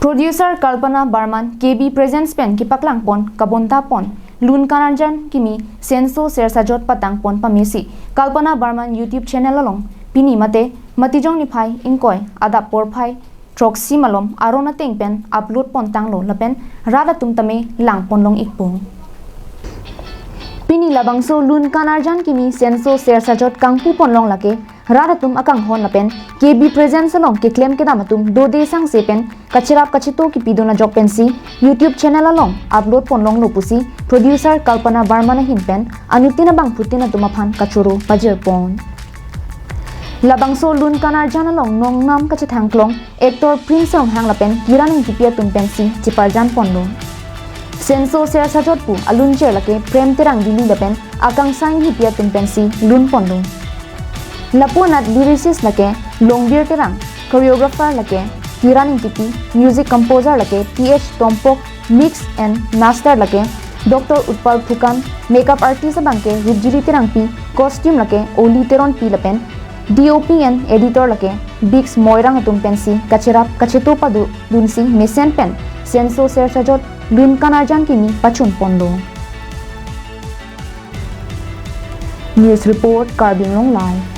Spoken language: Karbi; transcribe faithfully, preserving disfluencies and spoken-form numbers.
Producer Kalpana Barman, K B Presents pen kepaklang pon kabonta pon Lun Kanarjan Kimi Senso Sersajot patang pon pamesi Kalpana Barman YouTube channel along pini mate Matijong niphai ingkoi adap porphai throksi malom aron ateng pen upload pon tanglo lapen rat atum tame lang pon long ikpo. Pini labangso Lun Kanarjan Kimi Senso Sersajot kangpu pon long lake rat atum akanghon lapen K B Presents along keklem kedam atum dode sangse pen kachirap kachito kipidun ajok pensi YouTube channel along upload pon longlo pusi producer Kalpana Barman ahin pen anuttin abangphutin atum aphan kachoro pajir pon. Labangso Lun Kanarjan along nongnam kachethang klong actor Prince Ronghang lapen Kiran Engtipi atum pensi cheparjan ponlo. Senso Sersajot pu alunjer lake Prem Terang Bili lapen Akangsha Enghipi atum pensi lun ponlo. Lapu anat lyricist lake Longbir Terang, choreographer lake Kiran Engtipi, music composer lake T H Tompok, mix and master lake Doctor Utpal Phukan, makeup artist abangke Rupjili Terangpi, costume lake Oli Teronpi lapen D O P and editor lake Biggs Moirang atum pensi kachirap kachito padunsi mesen pen Senso Sersajot Lun Kanarjan Kimi pachun ponlo. News report, Karbi Anglong Live.